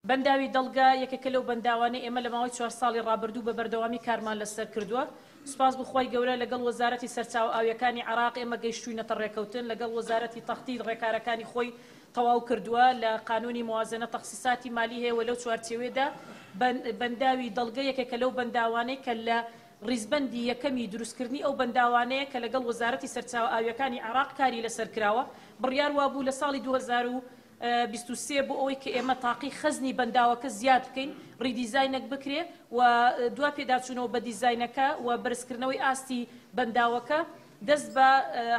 بەنداوی دەڵگە یەکێکە لەو بەنداوانەی ئێمە لە ماوەی چوار ساڵی ڕابردوو بە بەردەوامی کارمان لەسەر کردووە. سوپاس بۆ خوای گەورە لەگەڵ وەزارەتی سەرچاوە ئاوییەکانی عێراق ئێمە گەیشتووینەتە ڕێکەوتن، لەگەڵ وەزارەتی تەختیت ڕێکارەکانی خۆی تەواو کردووە، لە قانونی موازنە تەخسیساتی مالی هەیە و لەو چوارچێوەیەدا بەنداوی دەڵگە یەکێکە لەو بەنداوانەی کە لە ڕیزبەندی یەکەمی دروستکردنی ئەو بەنداوانەیە کە لەگەڵ وەزارەتی سەرچاوە ئاوییەکانی عێراق کاری لەسەر کراوە، بڕیار وابوو لە ساڵی 2023 بۆ ئەوەی کە ئێمە تاقی خەزنی بەنداوەکە زیاد بکەین ڕیدیزاینێک بکرێ و دوا پێداچوونەوە بە دیزاینەکە و بەرزکردنەوەی ئاستی بەنداوەکە دەست بە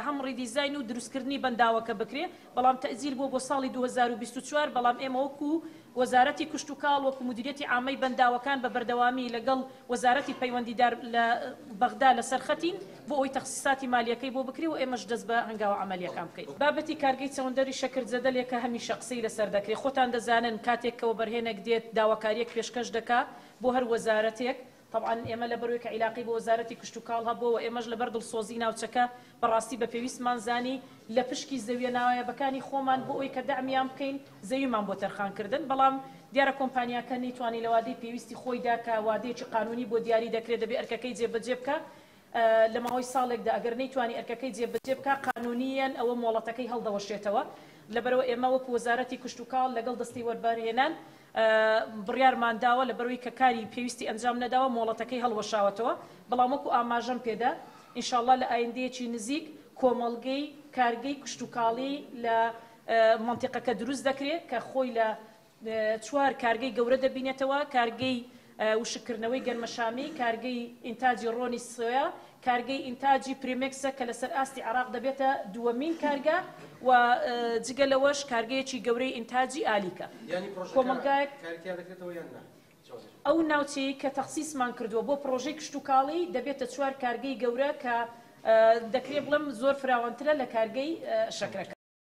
هەم ڕیدیزاین و دروستکردنی بەنداوەکە بکرێ بەڵام تەئجیل بووە بۆ ساڵی 2024 بەڵام ئێمە وەکو وەزارەتی کشتوکاڵ وەکو مدیریەتی عامەی بەنداوەکان بە بەردەوامی لەگەڵ وەزارەتی پەیوەندیدار لە بەغدا لەسەر خەتین بۆ ئەوەی تەخسیساتی مالیەکەی بۆ بکرێ و ئێمەش دەست بە هەنگاوە عەمەلیەکان بکەین. بابەتی کارگەی چەوەندەری شەکر جەدەلێکە هەمیشە قسەی لەسەر دەکرێ. خۆتان دەزانن کاتێک کە وەبەرهێنێک دێت داواکاریەک پێشکەش دەکا بۆ هەر وەزارەتێک، تەبعەن ئێمە لەبەرئەوەی کە عیلاقەی بە وەزارەتی کشتوکاڵ هەبووە و ئێمەش لەبەر دڵسۆزی ناوچەکە بەڕاستی بە پێویستمان زانی لە پشکی زەویە نایابەکانی خۆمان بۆ ئەوەی کە دەعمیان بکەین زەویمان بۆ تەرخان کردن بەڵام دیارە کۆمپانیاکە نەیتوانی لە وادەی پێویستی خۆیدا کە وادەیەکی قانونی بۆ دیاری دەکرێت دەبێ ئەرکەکەی جێبەجێ بکا لە ماوەی ساڵێکدا ئەگەر نەیتوانی ئەرکەکەی جێبەجێ بکا قانونییەن ئەوە مۆڵەتەکەی هەڵدەوەشێتەوە لەبەرئەوە ئێمە وەکو وەزارەتی کشتوکاڵ لەگەڵ دەستەی وەربەرهێنان بڕیارمان داوە لەبەرئەوەی کە کاری پێویستی ئەنجام نەداوە مۆڵەتەکەی هەڵوەشاوەتەوە بەڵام وەکو ئاماژەم پێدا ان شاء اللە لە ئایندەیەکی نزیک کۆمەڵگەی کارگەی کشتوکاڵی لە مەنتیقەکە دروست دەکرێت کە خۆی لە چوار کارگەی گەورە دەبینێتەوە، کارگەی وشککردنەوەی گەنمەشامی، کارگەی ئینتاجی ڕۆنی سۆیا، کارگەی ئینتاجی پریمێکسە کە لەسەر ئاستی عێراق دەبێتە دووەمین کارگە و جگە لەوەش کارگەیەکی گەورەی ئینتاجی ئالیکە. یانی پڕۆژەکە کۆمەڵگایەک کاری تیا دەکرێتەوە یان نا؟ ئەو ناوچەیەی کە تەخسیسمان کردووە بۆ پڕۆژەی کشتوکاڵی دەبێتە چوار کارگەی گەورە کە دەکرێ بڵێم زۆر فراوانترە لە کارگەی شەکرەکە.